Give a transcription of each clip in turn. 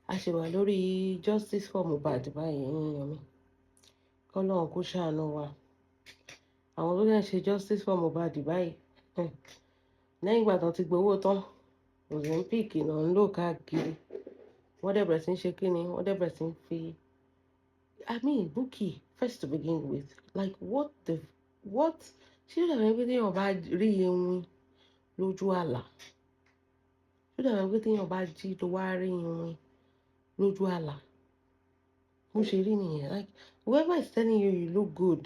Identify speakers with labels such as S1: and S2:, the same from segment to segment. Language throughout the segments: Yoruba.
S1: A ṣì wà lórí justice for Mohbad báyìí, ẹ̀yin èèyàn mi. Kọ́lọ́run kó ṣàánú wa. Àwọn tó dẹ̀ ń ṣe justice for Mohbad báyìí, lẹ́yìn ìgbà tó ti gbowó tán, Ozempic náà ń lò káàkiri. Wọ́n dẹ̀ bẹ̀rẹ̀ sí ń ṣe kíni, wọ́n dẹ̀ bẹ̀rẹ̀ sí ń fi, I mean, Bukky, first to begin with, like, what the what? Ṣé ó dàbí pé téèyàn bá rí iwin lójú àlá? Ṣé ó dàbí pé téèyàn bá jí tó wá rí iwin lójú àlá? Bó ṣe rí nìyẹn. Like, whoever is telling you you look good,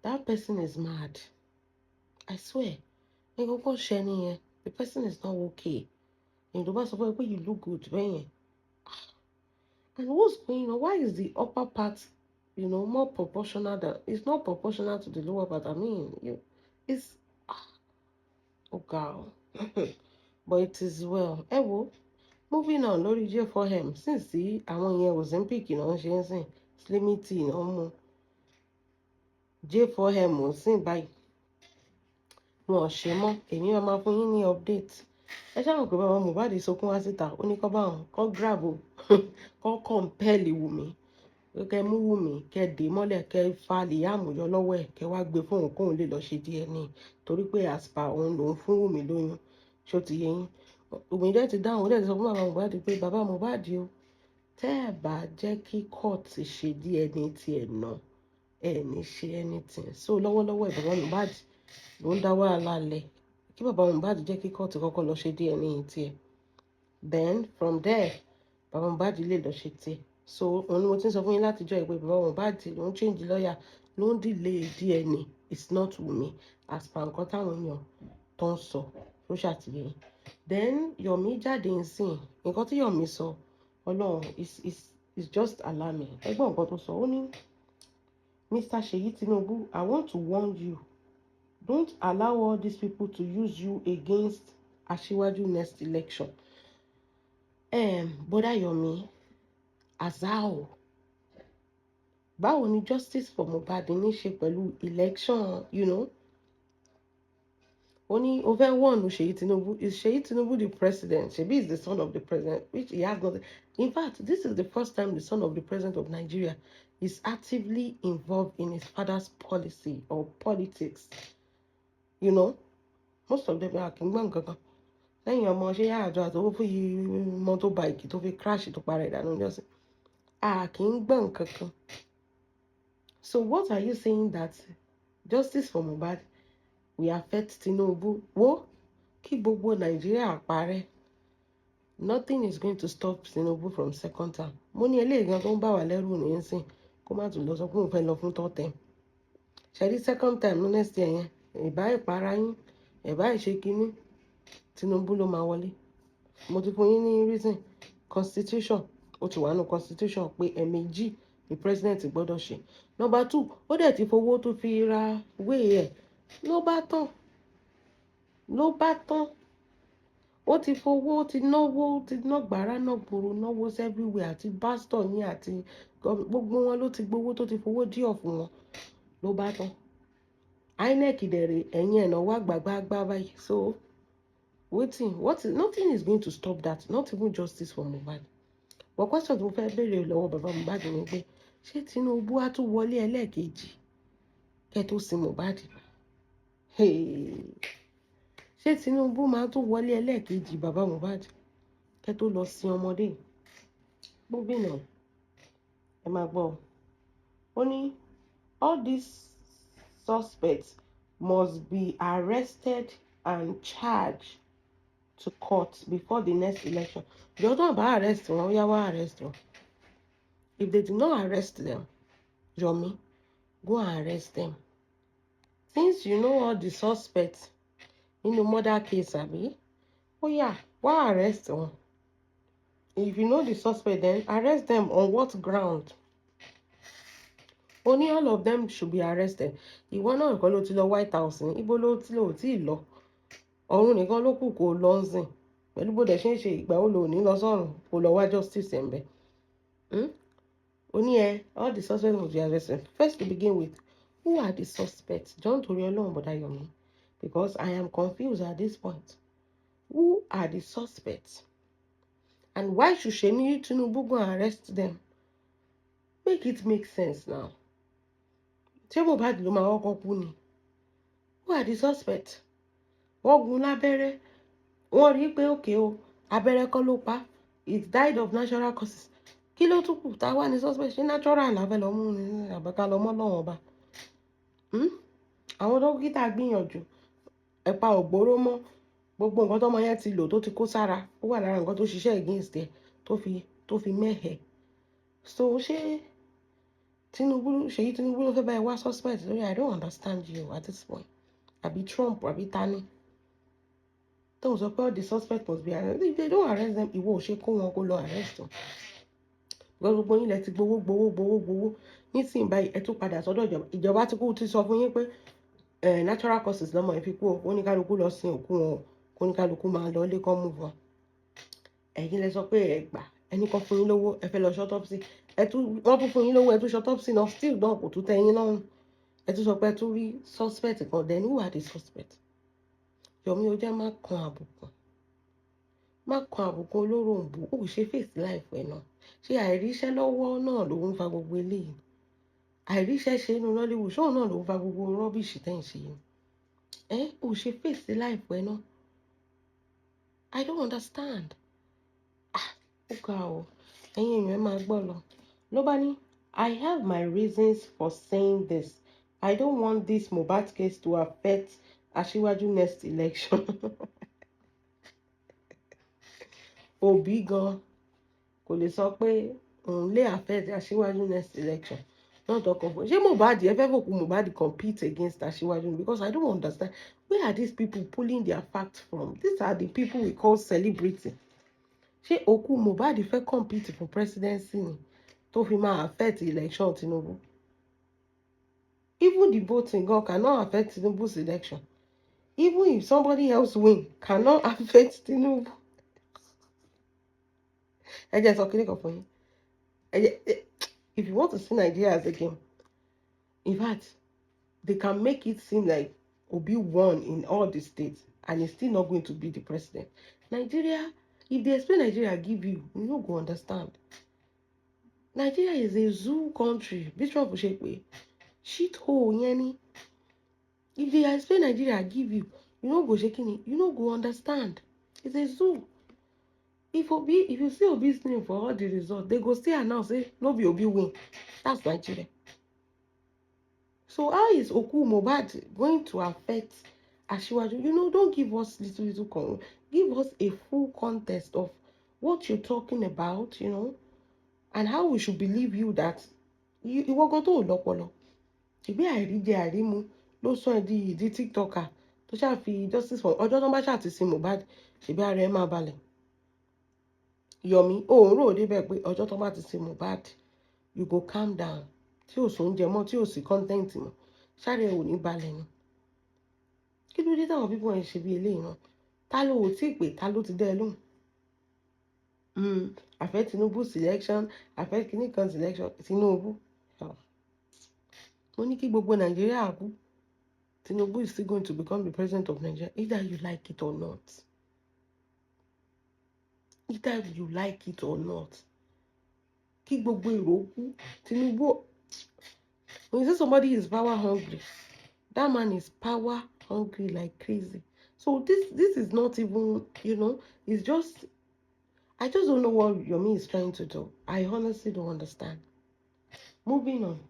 S1: that person is mad. I swear. Nǹkan kan ṣe nìyẹn. The person is not okay. Èyí tó bá sọ fún ẹ pé you look good bẹ́yẹn. And what's going on? Why is the upper part more proportional than, it's not proportional to the lower part? I mean, you, it's, ah, oh God. But it is well. Ẹ wo, moving on lórí J4M, since tí àwọn yẹn Ozempic náà ń ṣe ń sìn, Slimmy tea náà ń mu. J4M ò sìn báyìí. Wọn ò ṣe mọ́. Èmi máa ma fún yín ní update. Ẹ ṣáà mọ̀ pé bàbá Mohbad sunkún wá síta, ó ní kó bá òun, kó grab o, kó compel Wùmí, kẹ́ mú Wùmí, kẹ́ dè mọ́lẹ̀, kẹ́ fa Liam yọ lọ́wọ́ ẹ̀, kẹ́ wá gbé fóun kóun lè lọ ṣe DNA, torí pé as per òun lòun fún Wùmí lóyún. Ṣó ti yé yín? Wùmí dẹ̀ ti dáhùn, ó dẹ̀ ti sọ fún bàbá Mohbad pé bàbá Mohbad o, tẹ́ ẹ̀ bá jẹ́ kí court ṣe DNA tiẹ̀ náà, ẹ̀ ní ṣe anything. So lọ́wọ́lọ́wọ́ ẹ̀, bàbá Mohbad ló ń dá wàhálà lẹ̀. Kí bàbá Mohbad jẹ́ kí court kọ́kọ́ lọ ṣe DNA tiẹ̀, then from there bàbá Mohbad lè lọ ṣe tiẹ̀. So òun ni mo ti ń sọ fún yín látijọ́ ìpè bàbá Mohbad ló ń change lawyer, ló ń delay DNA. It's not Wunmi, as per nǹkan táwọn èèyàn tó ń sọ tó ṣàtìlẹ́yìn. Then Yomi jáde nsìn. Nǹkan tí Yomi sọ, Ọlọ́run, is just alarming. Ẹ gbọ́ nǹkan tó sọ. Ó ní, "Mr. Seyi Tinubu, I want to warn you, don't allow all these people to use you against Asiwaju next election." Bọ́dá Yomi Azao, báwo ni justice for Mohbad ní ṣe pẹ̀lú election? Ó ní ó fẹ́ warn Ṣèyí Tinubu. Is Ṣèyí Tinubu the president? Ṣebí is the son of the president, which he has nothing. In fact, this is the first time the son of the president of Nigeria is actively involved in his father's policy or politics. Most of them are kì í gbọ́n nǹkan kan lẹ́yìn ọmọ ṣé yá àjọ àtọwọ́ fún yìí mọ́tò bike tó fi crash tó para ìdánù jọ́sìn. A kì í gbọ́n nǹkan kan. So what are you saying, that justice for Mohbad will affect Tinubu? Wo, kí gbogbo Nàìjíríà parẹ́, nothing is going to stop Tinubu from second term. Mo ní eléyìí gan tó ń bà wá lẹ́rù nísìn, kó má tún lọ sọ pé òun fẹ́ lọ fún third term. Ṣe rí second term ní next year yẹn, ìbá ìpara yín, ìbá ìṣe kínní, Tinubu ló máa wọlé. Mo ti fún yín ní reason. Constitution, ó ti wà nù constitution pé ẹ̀ẹ̀mejì ni president gbọ́dọ̀ ṣe. Number two, ó dẹ̀ ti fowó tó fi ra wé ẹ̀, ló bá tán, ló bá tán. Ó ti fowó, ó ti náwó, ó ti ná gbàrà, ná gbòòrò, náwó everywhere, àti pásítọ̀ yín àti gbogbo wọn ló ti gbowó, tó ti fowó díọ̀ fún wọn, ló bá tán. INEC dẹ̀rẹ̀, ẹ̀yìn ẹ̀ náà wá gbàgbàgbà báyìí. So wetin, what is, nothing is going to stop that, not even justice for Mohbad. But question tí mo fẹ́ béèrè lọ́wọ́ bàbá Mohbad ni pé, ṣé Tinubu á tún wọlé ẹlẹ́ẹ̀kejì kẹ́ tó sin Mohbad? Ṣé Tinubu máa tún wọlé ẹlẹ́ẹ̀kejì, bàbá Mohbad, kẹ́ tó lọ sin ọmọdé? Gómìnà, ẹ máa gbọ́. Ó ní all these suspects must be arrested and charged to court before the next election. Jọ̀ọ́, bá arrest wọn, ó yá, wá arrest wọn. If they do not arrest them, Yomi, go and arrest them. Since you know all the suspects nínú murder case, àbí? Ó yá, wá arrest wọn. If you know the suspect, then arrest them. On what ground? Ó ní all of them should be arrested. Ìwọ náà kọ́ ló ti lọ White House ní ibo ló ti lò tí ì lọ? Ọ̀run nìkan ló kù kó lọ ń sìn. Pẹ̀lú bó dẹ̀ ṣe ń ṣe, ìgbà wo lò ní lọ sọ́run kó lọ wá justice ẹ̀ ń bẹ̀? Ó ní ẹ all the suspects must be arrested. First to begin with, who are the suspects? John, torí Ọlọ́run, bọ̀dá Yomi, because I am confused at this point. Who are the suspects? And why should Seyi Tinubu go and arrest them? Make it make sense now. Ṣé Mohbad ló máa kọ́kọ́ kú ni? Who are the suspects? Wọ́n gún lábẹ́rẹ́. Wọ́n rí pé okay o, abẹ́rẹ́ kọ́ ló pa. It died of natural causes. Kí ló tún kù? Tá wà ní suspect? Ṣé natural la fẹ́ lọ mú ni àbí ká lọ mọ́ lọ́wọ́n ọba? Hmm? Àwọn dókítà gbìyànjú. Ẹ̀pa ògbóró mọ́. Gbogbo nǹkan tọ́mọ yẹn ti lò tó ti kó sára, ó wà lára nǹkan tó ṣiṣẹ́ against ẹ̀ tó fi mẹ́hẹ̀. So ṣé Tinubu, Ṣèyí Tinubu ló fẹ́ bá ẹ wá suspect lórí? I don't understand you at this point. Àbí Trump, àbí tani? Tóun sọ pé all the suspects must be arrested. If they don't arrest them, ìwọ ò ṣe kó wọn kó lọ arrest wọn. Because gbogbo yín lẹ ti gbowó, gbowó, gbowó, gbowó. Nísìnyí báyìí, ẹ tún padà sọ́dọ̀ ìjọba. Ìjọba tí kò ti sọ fún yín pé natural causes lọ́mọ yẹn fi kú o. Oníkálukú lọ sin òkú wọn o. Oníkálukú máa lọ ilé kán move on. Ẹ̀yin lẹ sọ pé ẹ gbà, ẹnì kan fún yín lówó, ẹ fẹ́ lọ ṣe autopsy. Ẹ tún wọ́n tún fún yín lówó, ẹ tún ṣe autopsy náà, still náà kò tún tẹ́ yín lọ́rùn. Ẹ tún sọ pé ẹ tún rí suspect kan. Then who are the suspect? Yomi, o jẹ́ má kan àbùkù. Má kan àbùkù olóròǹbó. Ó ṣe face life ẹ̀ náà. Ṣé àìríṣẹ́ lọ́wọ́ náà ló ń fa gbogbo eléyìí? Àìríṣẹ́ ṣe inú Nollywood, ṣóun náà ló ń fa gbogbo rubbish tẹ́ ń ṣe yìí? Ẹ ò ṣe face life ẹ̀ náà. I don't understand. Ah, ó ga o. Ẹ̀yin èèyàn, ẹ máa gbọ́ lọ. Ló bá ní, "I have my reasons for saying this. I don't want this Mohbad case to affect Aṣíwájú next election." Obi gan kò lè sọ pé òun lè affect Aṣíwájú next election. Not talk of ṣé Mohbad, ẹ fẹ́ fòkú Mohbad compete against Aṣíwájú? Because I don't understand, where are these people pulling their facts from? These are the people we call celebrity. Ṣé òkú Mohbad fẹ́ compete for presidency ni tó fi máa affect election Tinubu? Even the voting gan cannot affect Tinubu's election. Even if somebody else win, cannot affect Tinubu. Ẹ jẹ́ sọ kíní kan fún yín. Ẹ jẹ́, if you want to see Nigeria as a game, in fact, they can make it seem like Obi won in all the states and he's still not going to be the president. Nigeria, if they explain Nigeria give you, you no go understand. Nigeria is a zoo country. Bí Trump ṣe pé shit hole yẹn ni. If they explain Nigeria give you, you no go ṣe kíni, you no go understand. It's a zoo. If Obi, if you see Obi's name for all the results, they go still announce say no be Obi win. That's Nigeria. So how is Oku Mohbad going to affect Asiwaju? Don't give us little little con. Give us a full context of what you're talking about, and how we should believe you that you ìwọ gan tó lọ́pọlọ. Ìbí àìríjẹ àìrímu ló sọ ẹ́ di ìdí TikToker tó ṣáà fi justice for ọjọ́ tó bá ṣáà ti sin Mohbad, ṣèbí ara ẹ máa balẹ̀. Yomi, òun rò débẹ̀ pé ọjọ́ tó bá ti sin Mohbad, you go calm down. Tí ò sóúnjẹ mọ́, tí ò sí content mọ́, ṣáà ò ní balẹ̀ ni. Kí ló dé táwọn pípọ̀ yẹn ṣe bí eléyìí náà? Ta ló ò tí ì pè? Ta ló ti dẹ́ ẹ lóhùn? Àfẹ́ Tinubu selection, àfẹ́ kìíní kan selection Tinubu. Mo ní kí gbogbo Nàìjíríà kú. Tinubu is still going to become the president of Nigeria, either you like it or not. Either you like it or not. Kí gbogbo èrò kú. Tinubu, when you say somebody is power hungry, that man is power hungry like crazy. So this is not even, it's just, I just don't know what Yomi is trying to do. I honestly don't understand. Moving on.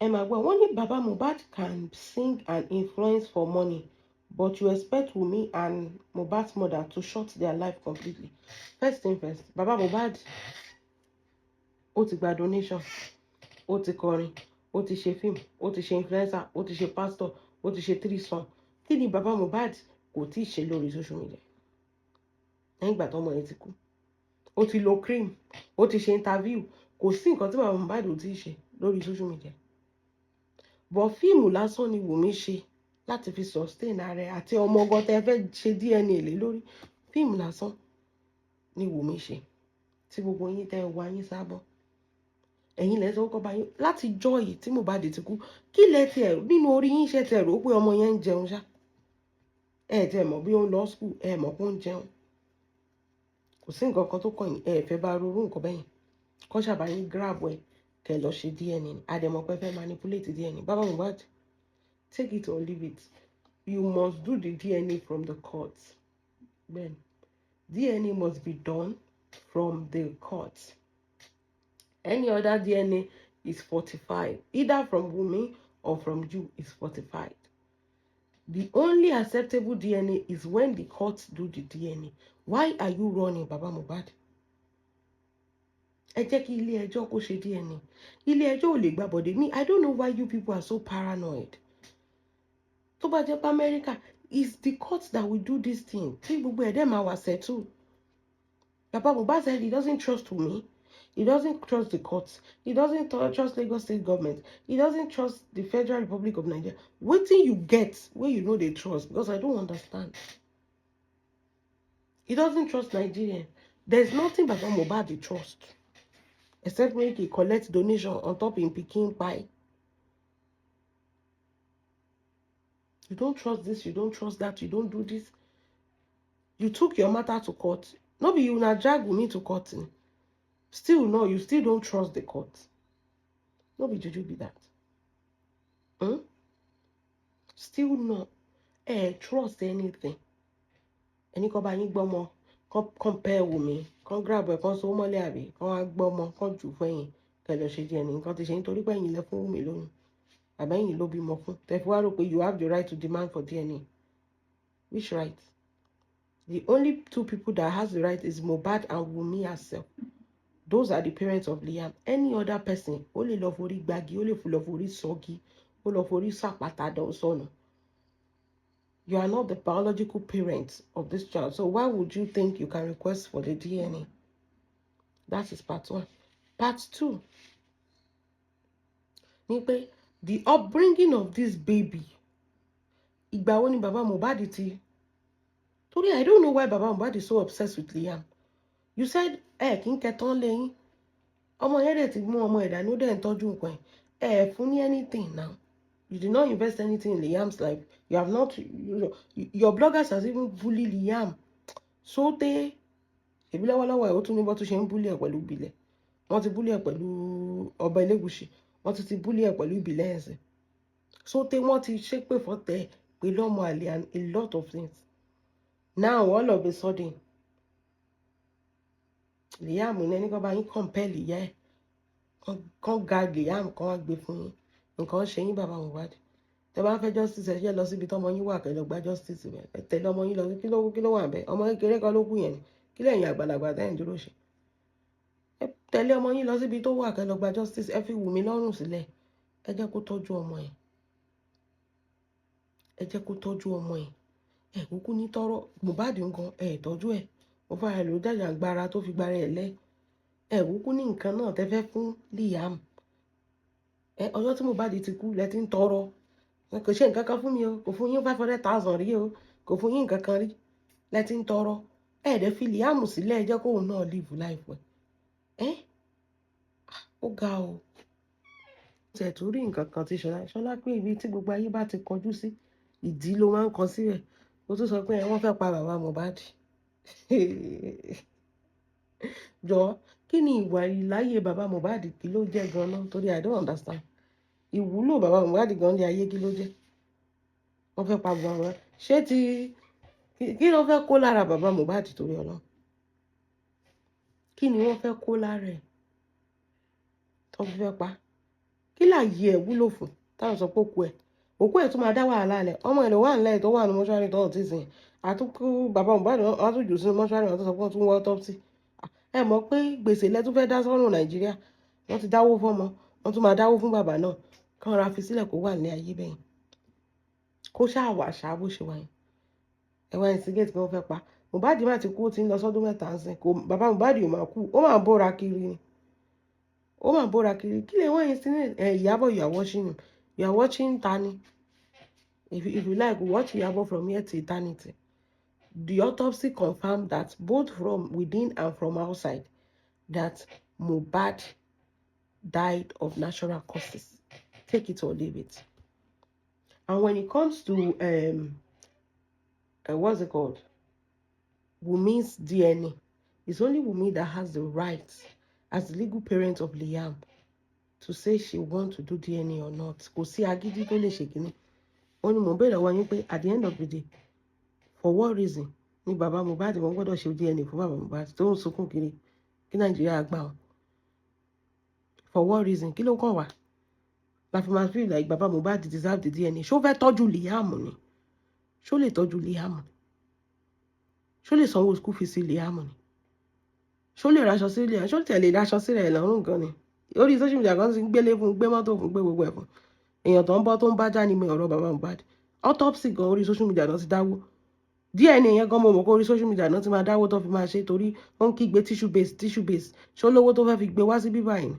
S1: Ẹ máa gbọ́, wọ́n ní Baba Mohbad can sing and influence for money, but you expect Wunmi and Mohbad's mother to shut their life completely. First thing first, Baba Mohbad, ó ti gba donation, ó ti kọrin, ó ti ṣe fíìmù, ó ti ṣe influencer, ó ti ṣe pastor, ó ti ṣe threesome. Kí ni Baba Mohbad kò tí ì ṣe lórí social media lẹ́yìn ìgbà tọ́mọ yẹn ti kú? Ó ti lo cream, ó ti ṣe interview. Kò sí nǹkan tí Baba Mohbad ò tí ì ṣe lórí social media. But fíìmù lásán ni Wùmí ṣe láti fi sustain ara ẹ̀ àti ọmọ ọgọ́ tẹ́ fẹ́ ṣe DNA lé lórí. Fíìmù lásán ni Wùmí ṣe tí gbogbo yín tẹ́ wá yín sábọ̀. Ẹ̀yin lẹ sọ kọ́ bá yín láti jọ́ yìí tí Mohbad ti kú. Kí lẹ tiẹ̀ nínú orí yín ṣe tiẹ̀ rò pé ọmọ yẹn ń jẹun ṣá? Ẹ tẹ́ mọ̀ bí ó ń lọ school, ẹ mọ̀ pé ó ń jẹun. Kò sí nǹkan kan tó kàn yín. Ẹ fẹ́ bá rorú nǹkan bẹ́yìn kọ́ ṣàbáyín grab ẹ kẹ́ lọ ṣe DNA. Àdèmọ̀ pé fẹ́ manipulate DNA. Baba Mohbad, take it or leave it, you must do the DNA from the court. Then DNA must be done from the court. Any other DNA is fortified, either from Wunmi or from you, is fortified. The only acceptable DNA is when the courts do the DNA. Why are you running, Baba Mohbad? Ẹ jẹ́ kí ilé ẹjọ́ kó ṣe DNA. Ilé ẹjọ́ ò lè gbà bọ̀dé me. I don't know why you people are so paranoid. Tó bá jẹ́ pé America, it's the court that will do this thing tí gbogbo ẹ̀ dẹ̀ máa wà settle. Baba Mohbad said he doesn't trust me. He doesn't trust the courts. He doesn't trust Lagos State government. He doesn't trust the Federal Republic of Nigeria. Wetin you get wey you no dey trust? Because I don't understand. He doesn't trust Nigeria. There's nothing Baba Mohbad dey trust except make he collect donation on top him pikin kpai. You don't trust this, you don't trust that, you don't do this. You took your matter to court. No be you na drag Wunmi to court ni? Still no, you still don't trust the court. No be juju be that? Hmm? Still no ẹ trust anything. Ẹni kan bá yín gbọ́mọ, compare Wunmi, kan grab ẹ̀, kan so mọ́lẹ̀, àbí kan wá gbọ́mọ, kan jù fún ẹ̀yìn kẹ́ lọ ṣe díẹ̀ ní nǹkan ti ṣe, nítorí pé ẹ̀yin lẹ fún Wunmi lóyún, àbẹ́yìn ló bímọ fún, tẹ́ fi wá rò pé you have the right to demand for DNA. Which right? The only two people that has the right is Mohbad and Wunmi herself. Those are the parents of Liam. Any other person, ó lè lọ forí gbági, ó lè lọ forí sọ́gi, ó lọ forí sàpàtà sọnù. You are not the biological parents of this child, so why would you think you can request for the DNA? That is part one. Part two ni pé the upbringing of this baby, ìgbà wo ni bàbá Mohbad ti, torí I don't know why Baba Mohbad is so obsessed with Liam. You said ẹ kì í kẹtàn lẹ́yìn ọmọ yẹn, dẹ̀ ti mú ọmọ ẹ̀ dání, ó dẹ̀ ń tọ́jú nǹkan ẹ̀. Ẹ̀ fún ní anything now. You did not invest anything in Liam's life. You have not you, your bloggers has even bully Liam so tey. Èbí lọ́wọ́lọ́wọ́ ẹ̀, ó tún ní bó tún ṣe ń bully ẹ̀ pẹ̀lú ìbílẹ̀. Wọ́n ti bully ẹ̀ pẹ̀lú ọba Elégùṣì, wọ́n tún ti bully ẹ̀ pẹ̀lú ìbílẹ̀ ẹ̀sìn so tey. Wọ́n ti ṣépè fọ́tẹ̀ pé lọ́mọ àlè and a lot of things. Now all of a sudden, Liam ní ẹni kan bá yín compel ìyá ẹ̀ kán ga Liam, kán wá gbé fún yín. Nǹkan ṣe yín, bàbá Mohbad. Tẹ bá fẹ́ justice, ẹ ṣe lọ síbi tọmọ yín wà, kẹ́ lọ gba justice rẹ. Ẹ tẹ̀lé ọmọ yín lọ. Kí ló wà bẹ́ẹ̀? Ọmọ kékeré kan ló kù yẹn ni. Kí lẹ́yìn àgbàlagbà tẹ́yìn dúró ṣe? Ẹ tẹ̀lé ọmọ yín lọ síbi tó wà, kẹ́ lọ gba justice. Ẹ fi Wùmí lọ́rùn sílẹ̀. Ẹ jẹ́ kó tọ́jú ọmọ ẹ̀. Ẹ jẹ́ kó tọ́jú ọmọ ẹ̀. Ẹ kúkú ní tọrọ Mohbad nǹkan, ẹ tọ́jú ẹ̀. Ó fara ẹ̀ ló jàjàgbara tó fi gbára ẹ̀ lẹ́. Ẹ kúkú ní nǹkan náà tẹ́ fẹ́ fún Liam. Ẹ ọjọ́ tí Mohbad ti kú lẹ ti ń tọrọ. Kò ṣe nǹkan kan fún mi o, kò fún yín 500,000 rí o, kò fún yín nǹkan kan rí, lẹ ti ń tọrọ. Ẹ dẹ̀ fi Liam sílẹ̀, ẹ jẹ́ kóun náà live life ẹ̀. Ẹ́ ó ga o. Tẹ̀ tó rí nǹkan kan tí Ṣọlá Ṣọlá pé ibi tí gbogbo ayé bá ti kọjú sí, ìdí ló máa ń kọ síbẹ̀. Ó tún sọ pé wọ́n fẹ́ pa bàbá Mohbad. Jọ, kí ni ìwà ìláyé bàbá Mohbad? Kí ló jẹ́ gan-an? Torí I don't understand ìwúlò bàbá Mohbad gan ní ayé. Kí ló jẹ́ wọ́n fẹ́ pa bàbá Mohbad? Ṣé ti kí ló fẹ́ kó lára bàbá Mohbad? Torí Ọlọ́run, kí ni wọ́n fẹ́ kó lára ẹ̀ tó fi fẹ́ pa? Kí láàyè ẹ̀ wúlò fún táwọn sọ pé òkú ẹ̀, òkú ẹ̀ tún máa dá wàhálà lẹ̀? Ọmọ ẹ̀ ló wà nílẹ̀ tó wà ní mọ́ṣúárì tó ti sìn. Àtúnkù bàbá Mohbad, wọ́n tún jù sínú mọ́ṣúárì, wọ́n tún sọ pé wọ́n tún wọ́ autopsy. Ẹ mọ̀ pé gbèsè lẹ́tún fẹ́ dá sọ́rùn Nàìjíríà. Wọ́n ti dáwó fọ́mọ, wọ́n tún máa dáwó fún bàbá náà. Kán ra fi sílẹ̀ kó wà ní ayé bẹ́yìn, kó ṣáà wà ṣáà bó ṣe wà yẹn. Ẹ wá instigate pé wọ́n fẹ́ pa Mohbad. Má ti kú, ó ti ń lọ sọ́dún 3 ń sìn. Kò, bàbá Mohbad ò máa kú, ó máa ń bóra kiri ni, ó máa ń bóra kiri. Kí lè wọ́n instigate ẹ? Ìyábọ̀, you are watching him, you are watching tani. If you like, watch Ìyábọ̀ from here to eternity. The autopsy confirmed that both from within and from outside that Mohbad died of natural causes. Take it or leave it. And when it comes to What's it called? Wumi's DNA. It's only Wumi that has the right, as the legal parent of Liam, to say she want to do DNA or not. Kò sí agídí tó lè ṣe kínní. Ó ní mò ń béèrè lọ́wọ́ yín pé at the end of the day, for what reason ni bàbá Mohbad, wọ́n gbọ́dọ̀ ṣe DNA fún bàbá Mohbad tó ń sunkún kiri kí Nàìjíríà gbà wọn? For what reason? Kí ló kàn wá la fi máa feel like bàbá Mohbad deserve the DNA? Ṣó fẹ́ tọ́jú Liam ni? Ṣó lè tọ́jú Liam ni? Ṣó lè sanwó school fees Liam ni? Ṣó lè raṣọ sí Liam? Ṣó tẹ̀lé raṣọ sílẹ̀ lọ́rùn gan ni? Orí social media kan ti ń gbélé fún, gbé mọ́tò fún, gbé gbogbo ẹ̀ fún. Èèyàn tó ń bọ́ tó ń bá já ní ọ̀rọ̀ bàbá Mohbad. Autopsy gan, orí social media náà ti dáwó. DNA yẹn gan, mo mọ̀ pé orí social media náà ti máa dáwó tó fi máa ṣe, torí ó ń kígbe tissue base, tissue base. Ṣó lówó tó fẹ́ fi gbé wá sí bíbá yìí?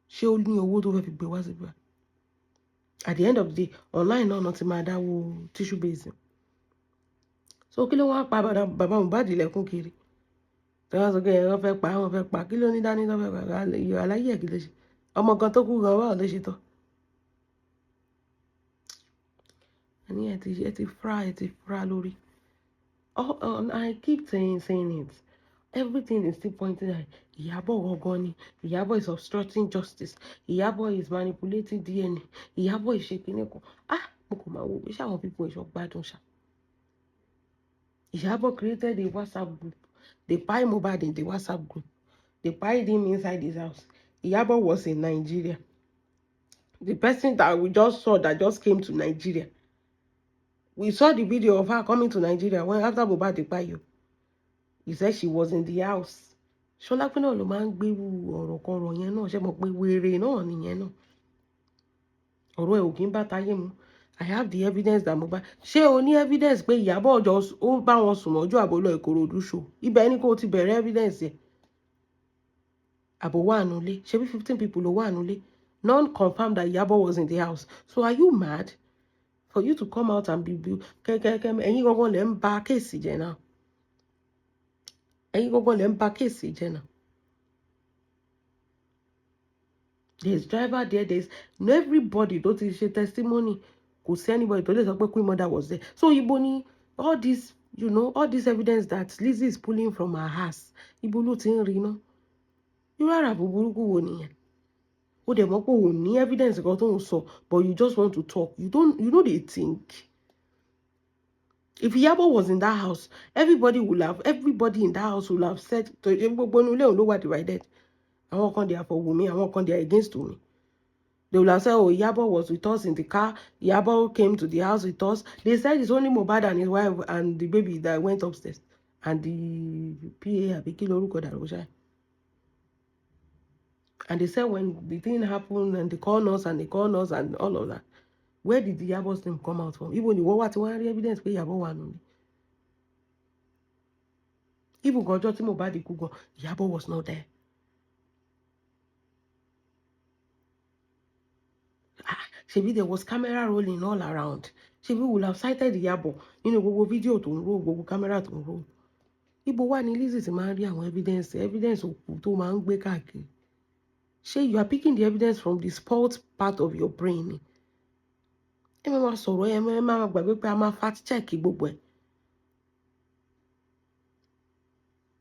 S1: Ṣé ó ní owó tó fẹ́ fi gbé wá sí bíbá? At the end of the day, online náà ti máa dáwó tissue base. So kí ló wá pa bàbá Mohbad lẹ́kún kiri tí wọ́n sọ pé wọ́n fẹ́ pa, wọ́n fẹ́ pa? Kí ló ní dání tó fẹ́ pa? Aláyé ẹ̀, kí ló ṣe? Ọmọ kan tó kú gan, báwo ló ṣe tọ́? Ẹni ẹ ti fra, ẹ ti fra lórí. Oh, I keep saying it, everything is still pointing at Ìyábọ̀ gangan ni. Ìyábọ̀ is obstructing justice. Ìyábọ̀ is manipulating DNA. Ìyábọ̀ is ṣe kinní kan. Ah, mo kò máa wo pé ṣé àwọn people ìṣọ́ gbádùn ṣá. Ìyábọ̀ created a WhatsApp group. They buy Mohbad in the WhatsApp group. They buy him inside his house. Ìyábọ̀ was in Nigeria. The person that we just saw that just came to Nigeria, we saw the video of her coming to Nigeria when after Mohbad kpai you. He said she was in the house. Ṣọlápẹ́ náà ló máa ń gbérú ọ̀rọ̀ kọ̀rọ̀ yẹn náà. Ṣe mọ̀ pé wèrè náà nìyẹn náà? Ọ̀rọ̀ ẹ̀ ò kí ń bá tayé mu. I have the evidence that Mohbad, ṣé o ní evidence pé Ìyábọ̀ Òjó ó bá wọn sùn mọ́jú àbólọ Ìkòròdú ṣo? Ibẹ̀ ni kò ti bẹ̀rẹ̀ evidence yẹn. Àbò wà nulẹ̀. Ṣebí 15 people ló wà nulẹ̀? None confirmed that Ìyábọ̀ was in the house. So are you mad for you to come out and be kẹ́kẹ́kẹ́? Ẹ̀yin gangan lẹ́ ń ba case jẹ́ náà. Ẹ̀yin gangan lẹ́ ń ba case jẹ́ náà. There's driver there, there's no everybody tó ti ṣe testimony. Kò sí anybody tó lè sọ pé Queen Mother was there. So ibo ni all this you know all this evidence that Lizzy is pulling from her house, ibo ló ti ń rí ná? Irú àràbò burúkú wo nìyẹn? Ó dẹ̀ mọ̀ pé òun ní evidence kan tó ń sọ, but you just want to talk. You don't, you no dey think. If Iyabo was in that house, everybody in that house will have said gbogbo inú ilé òun ló wà divided. Àwọn kan, they are for Wunmi, àwọn kan, they are against Wunmi. They will have said, "Oh, Iyabo was with us in the car. Iyabo came to the house with us." They said it's only Mohbad and his wife and the baby that went upstairs and the PA, àbí kí lorúkọ dàrú ṣáà. And they said when the thing happened and they called us and they called us and all of that, where did the Iyabo's name come out from? Even ìwọ wá tí wọ́n rí evidence pé Iyabo wà nù ní. Even gan, ọjọ́ tí Mohbad kú gan, Iyabo was not there. Ah, ṣebí there was camera rolling all around. Ṣebí we will have cited Iyabo nínú gbogbo fídíò tó ń roll, gbogbo camera tó ń roll. Ibo wà ní Lizzy ti máa ń rí àwọn evidence òkú tó máa ń gbé káàkiri? Ṣé you are picking the evidence from the sport part of your brain ni? Ẹ máa ma sọ̀rọ̀, ẹ máa gbàgbé pé a máa fact check gbogbo ẹ̀.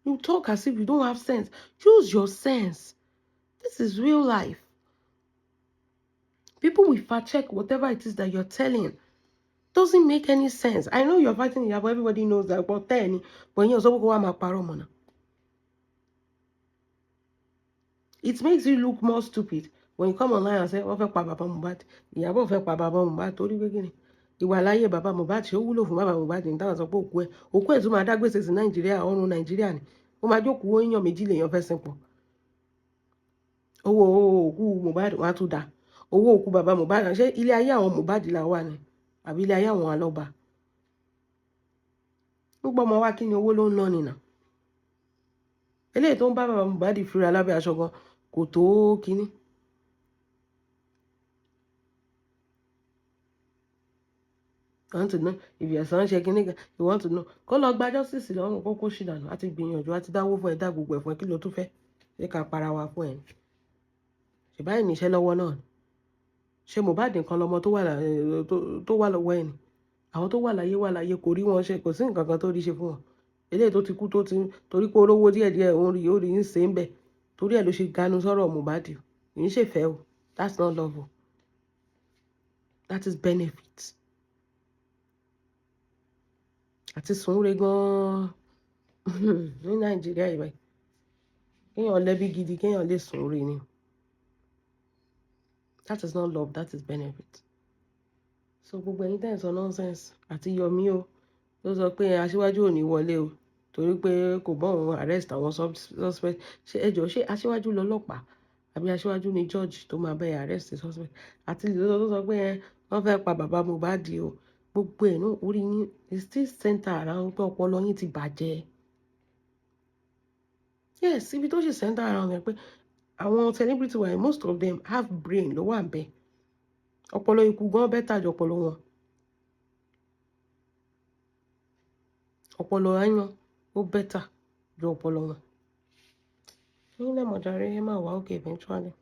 S1: You talk as if you don't have sense. Use your sense. This is real life. People will fact check whatever it is that you're telling. Doesn't make any sense. I know you're fighting Iyabo, everybody knows that, but then, but ìyẹn ò sọ pé kó wá máa parọ́ mọ́ náà. It makes you look more stupid when you come online and say wọ́n fẹ́ pa bàbá Mohbad, Ìyábọ̀ fẹ́ pa bàbá Mohbad, torí pé kíni? Ìwà láyé bàbá Mohbad, ṣé ó wúlò fún bàbá Mohbad ní táwọn sọ pé òkú ẹ̀, òkú ẹ̀ tún máa dá gbèsè sí Nàìjíríà, ọrùn Nàìjíríà ni ó máa jókòó. Èèyàn méjì lèèyàn fẹ́ sìn pọ̀. Owó òkú Mohbad, wọn á tún dá owó òkú bàbá Mohbad. Ṣé ilé ayé àwọn Mohbad là wà ní, àbí ilé ayé àwọn alọ́ba? Gbogbo ọmọ wa, kí ni owó ló ń ná nìyà? Eléyìí tó ń bá bàbá Mohbad fira lábẹ́ aṣọ gan kò tó kínní. You want to know if your son ṣe kínní kan? You want to know? Kó lọ gba justice lọ́rùn, kó kó ṣì dànù. Àti gbìyànjú, àti dáwó fún ẹ, dá gbogbo ẹ̀ fún ẹ. Kí ló tún fẹ́? Ṣé ká para wa fún ẹ? Ṣe báyìí níṣẹ́ lọ́wọ́ náà ni? Ṣé Mohbad nǹkan lọmọ tó wà lọ́wọ́ ẹ̀ ni? Àwọn tó wà láyé wà láyé, kò rí wọn ṣe, kò sí nǹkan kan tó rí ṣe fún wọn. Eléyìí tó ti kú, tó ti torí pé olówó díẹ̀díẹ̀, òun rí, ó rí ń ṣe ń bẹ̀. Torí ẹ̀ ló ṣe ganu sọ̀rọ̀ Mohbad. Kì í ṣèfẹ́ o. That's not love o. That is benefit. Àti sùnre gan-an ní Nàìjíríà yìí báyìí. Kéèyàn lẹ́bí gidi, kéèyàn lè sùnre ni. That is not love, that is benefit. So gbogbo ẹ̀yin tẹ́ ẹ̀ ń sọ nonsense àti Yomi o, tó sọ pé aṣíwájú ò ní wọlé o torí pé kò bọ́ òun arrest àwọn suspect. Ṣé ẹ jọ̀ọ́, ṣé aṣíwájú lọ́lọ́pàá àbí aṣíwájú ni judge tó máa bẹ́ẹ̀ arrest suspect? Àti ìlú tó sọ pé wọ́n fẹ́ pa bàbá Mohbad o. Gbogbo ẹ̀ náà, orí yín is still center around pé ọpọlọ yín ti bàjẹ́. Yes, ibi tó ṣe center around ẹ pé àwọn celebrity wa, most of them have brain ló wà ń bẹ̀. Ọpọlọ ikú gan better ju ọpọlọ wọn. Ọpọlọ aáyán ó better ju ọpọlọ wọn. Ẹ̀yin lẹ mọ̀ jàre, ẹ máa wà okay eventually.